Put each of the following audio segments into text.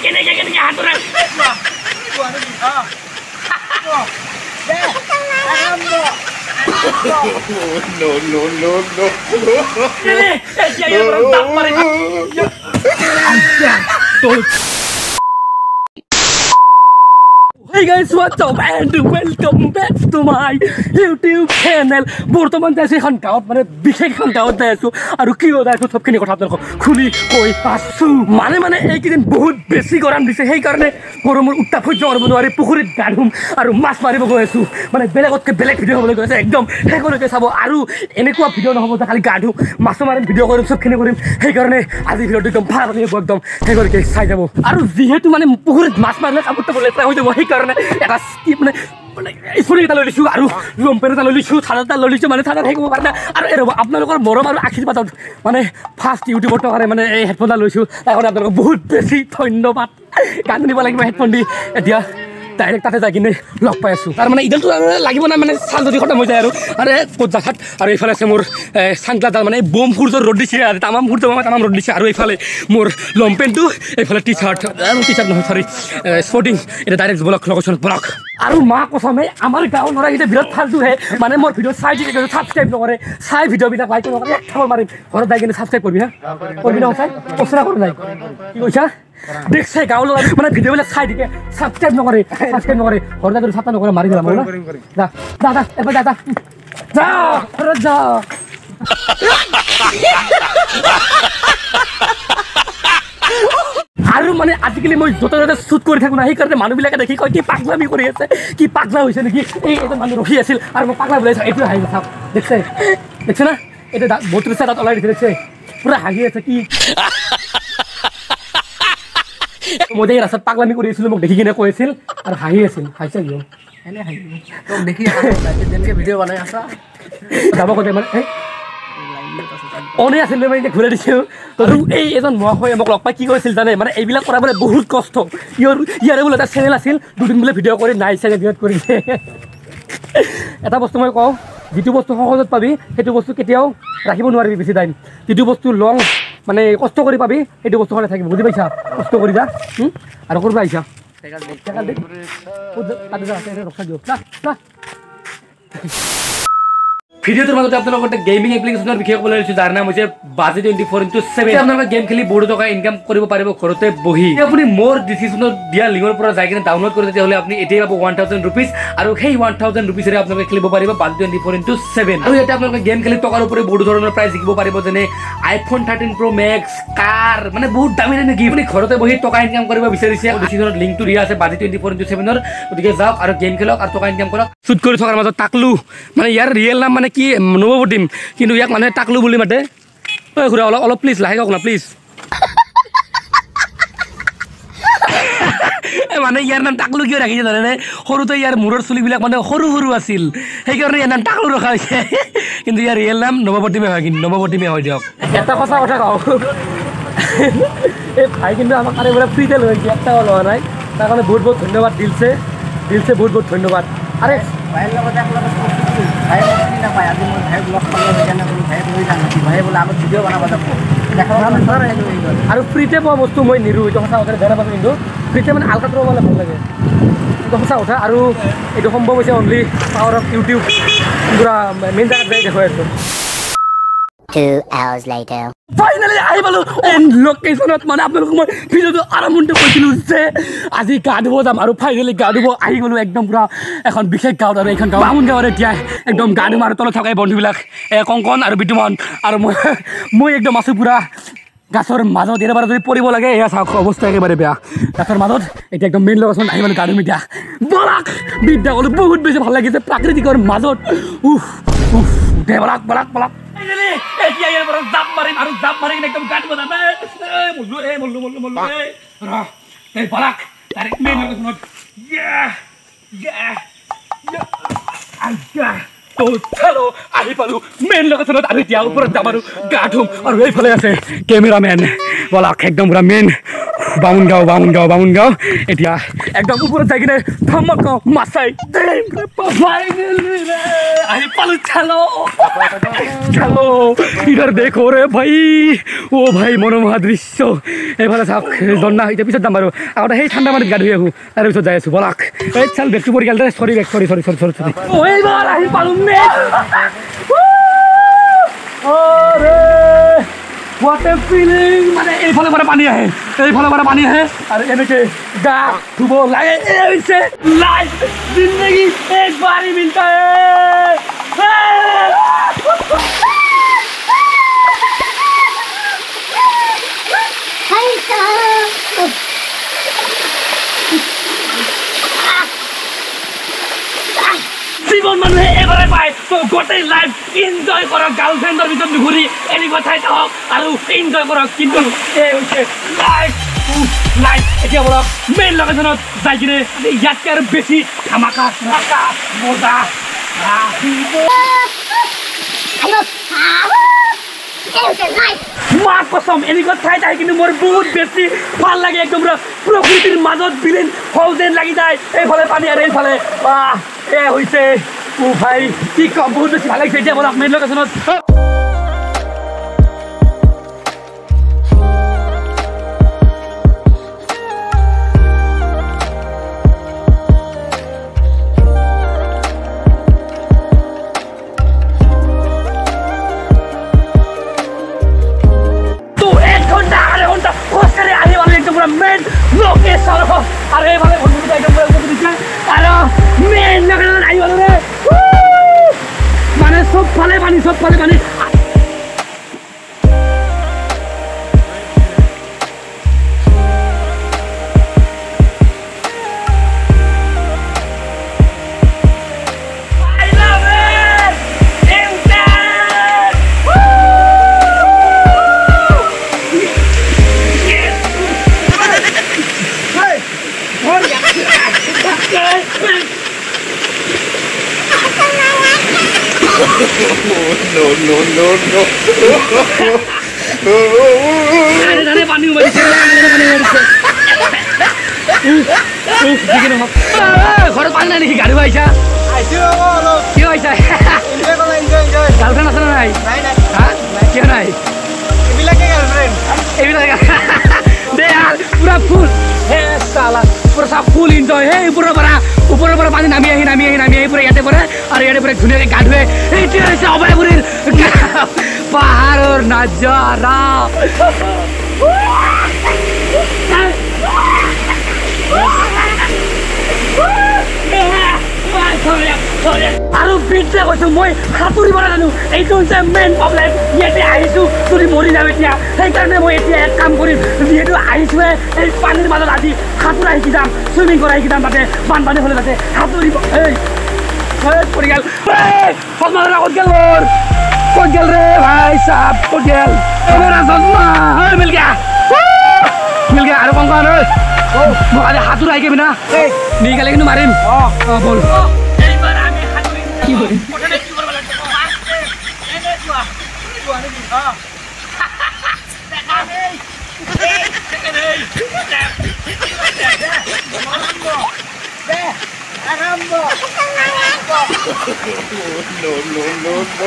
কেনেকে হাতৰে No, no, no, no. Hey guys, what's up and welcome back to my YouTube channel. বৰ্তমান যাই আছোঁ এখন গাঁৱত, মানে বিশেষ এখন গাঁৱত যাই আছোঁ আৰু কিয় যাই আছোঁ চবখিনি কথা আপোনালোকক খুলি কৈ আছোঁ। মানে মানে এইকেইদিন বহুত বেছি গৰম দিছে, সেইকাৰণে গৰমৰ উত্তাপ সহ্য কৰিব নোৱাৰি পুখুৰীত গা ধুম আৰু মাছ মাৰিব গৈ আছোঁ। মানে বেলেগতকৈ বেলেগ ভিডিঅ' হ'বলৈ গৈ আছে, একদম শেষলৈকে চাব। আৰু এনেকুৱা ভিডিঅ' নহ'ব যে খালি গা ধুম, মাছো মাৰিম, ভিডিঅ' কৰিম, চবখিনি কৰিম। সেইকাৰণে আজি ভিডিঅ'টো একদম ভাল লাগিব, একদম শেষলৈকে চাই যাব। আৰু যিহেতু মানে পুখুৰীত মাছ মাৰিলে কাপোৰ তাপোৰ লেতেৰা হৈ যাব, সেইকাৰণে এটা কি মানে মানে স্পুটিং এটা লৈ লৈছোঁ আৰু লংপেণ্ট এটা লৈ লৈছোঁ, চাদৰ এটা লৈ লৈছোঁ, মানে চাদৰ থাকিব পাৰে না। আৰু এই ৰ'ব, আপোনালোকৰ মৰম আৰু আশীৰ্বাদত মানে ফাৰ্ষ্ট ইউটিউবৰ টকাৰে মানে এই হেডফোন এটা লৈছোঁ, তাৰ কাৰণে আপোনালোকক বহুত বেছি ধন্যবাদ। গান শুনিব লাগিব হেডফোন দি। এতিয়া ডাইৰেক্ট তাতে যাই কিনে লগ পাই আছোঁ। তাৰ মানে ইডালটো লাগিব নাই, মানে চাল যদি খতম হৈ যায় আৰু আৰে ক'ত জাগাত। আৰু এইফালে আছে মোৰ চানগ্লাছডাল, মানে বম সূৰ্যৰ ৰ'দ দিছে আৰু তামাম সূৰ্য মামা তামাম ৰ'দ দিছে। আৰু এইফালে মোৰ লং পেণ্টটো, এইফালে টি চাৰ্ট, টি চাৰ্ট নহয় চৰি স্পৰ্টিং। এতিয়া ডাইৰেক্ট বলক লোকেশ্যনত বলক। আৰু মা কচম, এই আমাৰ গাঁৱৰ ল'ৰাকেইটা বিৰাট ফাল্টুহে, মানে মোৰ ভিডিঅ' চাই দি ছাবস্ক্ৰাইব নকৰে, চাই ভিডিঅ'বিলাক লাইক নকৰে। এক থাপৰ মাৰিম, ঘৰত যাই কিনে ছাবস্ক্ৰাইব কৰিবি। হা কৰিবি নহয়, চাই কচৰা কৰি নাই কি কৈছা দেখছে গাঁৱৰ ল'ৰা মানে ভিডিঅ'বিলাক চাই থাকে, ছাবস্ক্ৰাইব নকৰে, ছাবস্ক্ৰাইব নকৰে, ঘৰত যাই ছাবস্ক্ৰাইব নকৰে মাৰি পেলাম। যা যা যা এবাৰ যা যা যা ঘৰত যা। আৰু মানে আজিকালি মই য'তে ত'তে শ্বুট কৰি থাকোঁ না, সেইকাৰণে মানুহবিলাকে দেখি কয় কি পাগলামি কৰি আছে, কি পাগলা হৈছে নেকি। এই এজন মানুহ ৰখি আছিল আৰু মই পাগলা ওলাইছোঁ, এইটো হাঁহি চাওক, দেখছে দেখছে না, এতিয়া বত্ৰিছ তাত ওলাই দিছে, দেখছে পুৰা হাঁহি আছে কি। মই যে ৰাস্তাত পাগলামি কৰি আছিলোঁ, মোক দেখি কিনে কৈ আছিল আৰু হাঁহি আছিল। হাঁহিছে কিয় যাব ক'তে মানে অনে আছিল, মানে এতিয়া ঘূৰাই দিছোঁ। আৰু এই এজন মহাশয়ে মোক লগ পাই কি কৰিছিল জানে, মানে এইবিলাক কৰাবলৈ বহুত কষ্ট। ইয়াৰে বোলে এটা চেনেল আছিল, দুদিন বোলে ভিডিঅ' কৰি নাই চেনেল ভিডিঅ'ত কৰিছে। এটা বস্তু মই কওঁ, যিটো বস্তু সহজত পাবি সেইটো বস্তু কেতিয়াও ৰাখিব নোৱাৰিবি বেছি টাইম। যিটো বস্তু লং মানে কষ্ট কৰি পাবি সেইটো বস্তু সদায় থাকিব, বুজি পাইছা? কষ্ট কৰি যা। আৰু ক'ৰ পৰা আহিছা? ভিডিঅ'টোৰ মাজতে আপোনালোকৰ এটা গেমিং এপ্লিকেশ্যনৰ বিষয়ে ক'বলৈ লৈছোঁ, যাৰ নাম হৈছে বাজি 24x7। আপোনালোকে গেম খেলি বহুত টকা ইনকাম কৰিব পাৰিব ঘৰতে বহি। আপুনি মোৰ ডিছক্ৰিপশ্যনত দিয়া লিংকৰ পৰা যাই কিনে ডাউনলোড কৰে, তেতিয়াহ'লে আপুনি এতিয়াই পাব 1000 ৰুপিজ। আৰু সেই 1000 ৰুপিজেৰে আপোনালোকে খেলিব পাৰিব বাজি 24x7। আৰু ইয়াতে আপোনালোকে গেম খেলি টকাৰ উপৰি বহুতো ধৰণৰ প্ৰাইজ জিকিব পাৰিব, যেনে আইফোন 13 Pro Max, কাৰ, মানে বহুত দামী দামী গিফ্ট। আপুনি ঘৰতে বহি টকা ইনকাম কৰিব বিচাৰিছে, ডিছক্ৰিপশ্যনত লিংকটো দিয়া আছে বাজি 24x7ৰ। গতিকে যাওক আৰু গেম খেলক আৰু টকা ইনকাম কৰক। শ্বুট কৰি থকাৰ মাজত টাকলু, মানে ইয়াৰ ৰিয়েল নাম মানে কি নৱপ্ৰতিম, কিন্তু ইয়াক মানুহে টাকলু বুলি মাতে। ঐ খুৰা, অলপ অলপ প্লিজ লাহে কওক না প্লিজ। মানে ইয়াৰ নাম টাকলু কিয় ৰাখিছে জানেনে? সৰুতে ইয়াৰ মূৰৰ চুলিবিলাক মানে সৰু সৰু আছিল, সেইকাৰণে ইয়াৰ নাম টাকলু ৰখা হৈছে। কিন্তু ইয়াৰ ৰিয়েল নাম নৱপ্ৰতিমে হয়, কিন্তু নৱপ্ৰতিমে হয় দিয়ক। এটা সঁচা কথা কওঁ, এই ভাই কিন্তু আমাক কাৰে বোলে ফ্ৰীতে লৈ আহিছে, একটাও লোৱা নাই। তাৰ কাৰণে বহুত বহুত ধন্যবাদ, দিলছে দিলছে বহুত বহুত ধন্যবাদ। আৰে ভাইৰ লগত একেলগে ভাই চিনি নাপায়, আজি মই ভাইক লগ পালোঁ, সেইকাৰণে বোলো ভাইক লৈ যাম নেকি, ভাই বোলে আগত ভিডিঅ' বনাব যাব। আৰু ফ্ৰীতে পোৱা বস্তু মই নিৰোঁ, এইটো সঁচা কথা, বেয়া নাপাওঁ, কিন্তু ফ্ৰীতে মানে আলকাতৰা পালে ভাল লাগে, এইটো সঁচা কথা। আৰু এইটো সম্ভৱ হৈছে অনলি পাৱাৰ অফ ইউটিউব। পুৰা মেইন জেগাত যাই দেখুৱাই আছোঁ। 2 hours later. Finally আহি পালোঁ অন লোকেশ্যনত। মানে আপোনালোকক মই ভিডিঅ'টো আৰম্ভণিতে কৈছিলোঁ যে আজি গা ধুব যাম, আৰু ফাইনেলি গা ধুব আহি গ'লোঁ একদম পূৰা এখন বিশেষ গাঁৱত। আৰু এইখন গাঁও বামুণ গাঁৱত এতিয়া একদম গা ধুম। আৰু তলত থকা এই বন্ধুবিলাক, কংকন আৰু বিতুমন আৰু মই একদম আছোঁ পূৰা গাছৰ মাজত। এবাৰ যদি পৰিব লাগে, এয়া চাওক অৱস্থা একেবাৰে বেয়া, গাছৰ মাজত। এতিয়া একদম মেইন লোকেশ্যন আহি পালোঁ, গা ধুম এতিয়া। বলাক বিদ্যা ক'লোঁ, বহুত বেছি ভাল লাগিছে প্ৰাকৃতিকৰ মাজত। উফ উফ, দে বলাক বলাক বলাক। এতিয়া ইয়াৰ পৰা জাপ মাৰিম আৰু জাপ মাৰি কিনে একদম গাঁত বজাম। মল্লু এ মল্লু মল্লু মল্লু এই বলাক ডাইৰেক্ট মেইন লোকেশ্যনত। তো চলো আহি পালোঁ মেইন লোকেশ্যনত। আৰু এতিয়া ওপৰত যাম আৰু গা ধুম। আৰু এইফালে আছে কেমেৰামেন, বলাক একদম পুৰা মেইন। বামুণগাঁও বামুণগাঁও বামুণগাঁও। এতিয়া একদম ওপৰত যাই কিনে ধমক মাছাই আহি পালো। চালো চালো, ইধৰ দেখো ৰে ভাই, অ' ভাই মনোমোহা দৃশ্য। এইফালে চাওক ঝৰ্ণা। এতিয়া পিছত যাম বাৰু, আগতে সেই ঠাণ্ডা পানীত গা ধুই আহোঁ, তাৰ পিছত যাই আছোঁ। ব'লাক। এই চাল বেগটো পৰি গ'ল দে। Sorry bag, sorry sorry sorry sorry sorry. এইবাৰ আহি পালো। What a feeling! মানে এইফালে পৰা পানী আহে, এইফালে পৰা পানী আহে আৰু এনেকে গা ধুব লাগে। এই হৈছে লাইফ, জিন্দগী এক বাৰী মিলতা হে। জীৱন মানুহে এবাৰে পায়, তো গোটেই লাইফ এনজয় কৰক। গাৰ্লফ্ৰেণ্ডৰ ভিতৰত নুঘূৰি এনেকুৱা ঠাইত আহক আৰু এনজয় কৰক। কিন্তু এই হৈছে লাইফ, লাইফ। এতিয়া বলক মেইন লোকেশ্যনত যাই কিনে ইয়াতকৈ আৰু বেছি ধামাকা ধামাকা মজা। মা কচম, এনেকুৱা ঠাইত আহি কিন্তু মোৰ বহুত বেছি ভাল লাগে। একদম পুৰা প্ৰকৃতিৰ মাজত বিলীন হওঁ যেন লাগি যায়। এইফালে পানী আৰু এইফালে বাহ, এয়া হৈছে। ও ভাই কি কম, বহুত বেছি ভাল লাগিছে। এতিয়া বলক মেইন লোকেশ্যনত। তো এক ঘন্টা আঢ়ৈ ঘন্টা খোজকাঢ়ি আহি পালো একদম পুৰা মেইন লোকেশ্যন। আৰু এইফালে বন্ধুকেইটা একদম পুৰা ওপৰত দিছে আৰু মেইন লোকেশ্যনত আহি পালো ৰে। মানে চবফালে পানী, চবফালে পানী। I love it! Instant! Woo! Yes! No, no, no, no. ধানে ধানে পানী সোমাই দিছে, ধানে পানী সোমাই দিছে। উফ, যিকি নহওক। ঘৰত পানী নাই নেকি? গা ধুব আহিছা? কিয় আহিছা? গাৰ্লফ্ৰেণ্ড আছে নে নাই? হা, কিয় নাই? এইবিলাক দে আৰু পুৰা ফুল। হে চালা, পুৰা চাহ ফুল এনজয়। সেই ওপৰৰ পৰা পানী নামি আহি নামি আহি নামি আহি পুৰা ইয়াতে পৰে আৰু ইয়াতে পৰে, ধুনীয়াকৈ গা ধুৱে। এইটোৱে হৈছে অভয়াপুৰীৰ পাহাৰৰ নাজাৰা। আৰু বিদ্যা কৈছো, মই সাঁতুৰিব নাজানো, এইটো হৈছে মেইন প্ৰব্লেম। ইয়াতে আহিছোঁ যদি মৰি যাম এতিয়া, সেইকাৰণে মই এতিয়া এক কাম কৰিম। যিহেতু আহিছোৱে, এই পানীৰ মাজত আজি সাঁতোৰা শিকি যাম, চুইমিং কৰা শিকি যাম, তাতে বানপানী হ'লে তাতে সাঁতুৰিব। এই পৰি গ'ল। চশমা ক'ত গ'ল মোৰ? ক'ত গ'ল ৰে ভাই চাপ, ক'ত গ'ল মেৰা চশমা? ঐ মিল গয়া, মিল গয়া। আৰু কংকন, ঐ মোক আজি সাঁতোৰা শিকিবি না? নি গ'লে কিন্তু মাৰিম। অঁ ব'ল। এইবাৰ আমি সাঁতুৰিম। কি কৰিম প্ৰথমে? কি কৰিব লাগিব? এনেকুৱা No, no, no, no.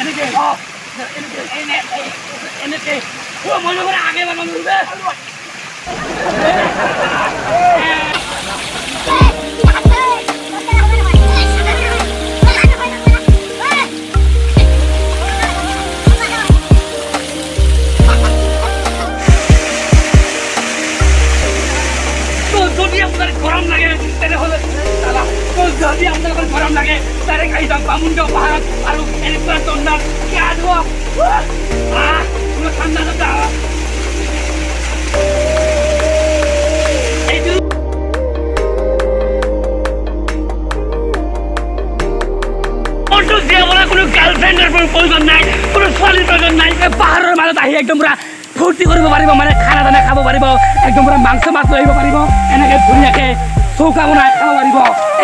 এনেকে এনেকে মই আগে মানুহ। যদি আপোনাৰ গৰম লাগে তেনেহ'লে, যদি আপোনালোকৰ গৰম লাগে, ডাইৰেক্ট আহি যাওক বামুণগাঁও পাহাৰত আৰু এনেকুৱা ঝৰ্ণাত গা ধুৱক। পুৰা ঠাণ্ডা ঠাণ্ডা। এইটো মনটো জীয়াবলৈ কোনো গাৰ্লফ্ৰেণ্ডৰ প্ৰয়োজন নাই, কোনো ছোৱালীৰ প্ৰয়োজন নাই। পাহাৰৰ মাজত আহি একদম পুৰা ফূৰ্তি কৰিব পাৰিব, মানে খানা দানা খাব পাৰিব, একদম পুৰা মাংস মাছ লৈ আহিব পাৰিব, এনেকৈ ধুনীয়াকৈ চৌকা বনাই খাব পাৰিব।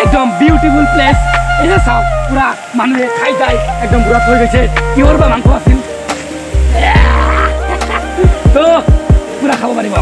একদম বিউটিফুল প্লেচ। এই চাওক পুৰা মানুহে খাই যায়, একদম পুৰা থৈ গৈছে। কিহৰ বা মাংস আছিল, তো পুৰা খাব পাৰিব।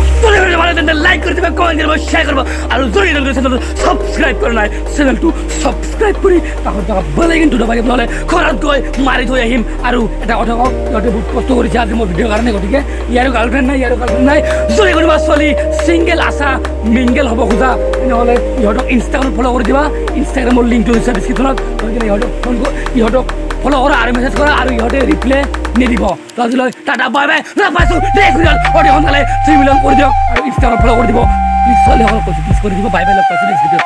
তেন্তে লাইক কৰি দিব, কমেণ্ট কৰিব, শ্বেয়াৰ কৰিব, আৰু যদি চেনেলটো ছাবস্ক্ৰাইব কৰা নাই, চেনেলটো ছাবস্ক্ৰাইব কৰি কাষত থকা বেল আইকনটো দবাই দিব, নহ'লে ঘৰত গৈ মাৰি থৈ আহিম। আৰু এটা কথা কওঁ, সিহঁতে বহুত কষ্ট কৰিছে আজি মোৰ ভিডিঅ'ৰ কাৰণে, গতিকে ইয়াৰো গাৰ্লফ্ৰেণ্ড নাই, ইয়াৰো গাৰ্লফ্ৰেণ্ড নাই। যদি কোনোবা ছোৱালী ছিংগল আছা, মিংগেল হ'ব খোজা, তেনেহ'লে ইহঁতক ইনষ্টাগ্ৰামত ফ'ল' কৰি দিবা। ইনষ্টাগ্ৰামৰ লিংকটো দিছে ডিছক্ৰিপশ্যনত। গতিকে ইহঁতক ফোন, ইহঁতক ফ'ল' কৰা আৰু মেছেজ কৰা, আৰু ইহঁতে ৰিপ্লাই নিদিব। তো আজিলৈ টাটা, বাই বাই। পাইছোঁ নেক্সট ভিডিঅ'ত। অতি সোনকালে 3 মিলিয়ন কৰি দিয়ক আৰু ইনষ্টাগ্ৰামত ফ'ল' কৰি দিব প্লিজ। ছোৱালীসকলক কৈছোঁ, প্লিজ কৰি দিব। বাই বাই, লগ পাইছোঁ নেক্সট ভিডিঅ'ত।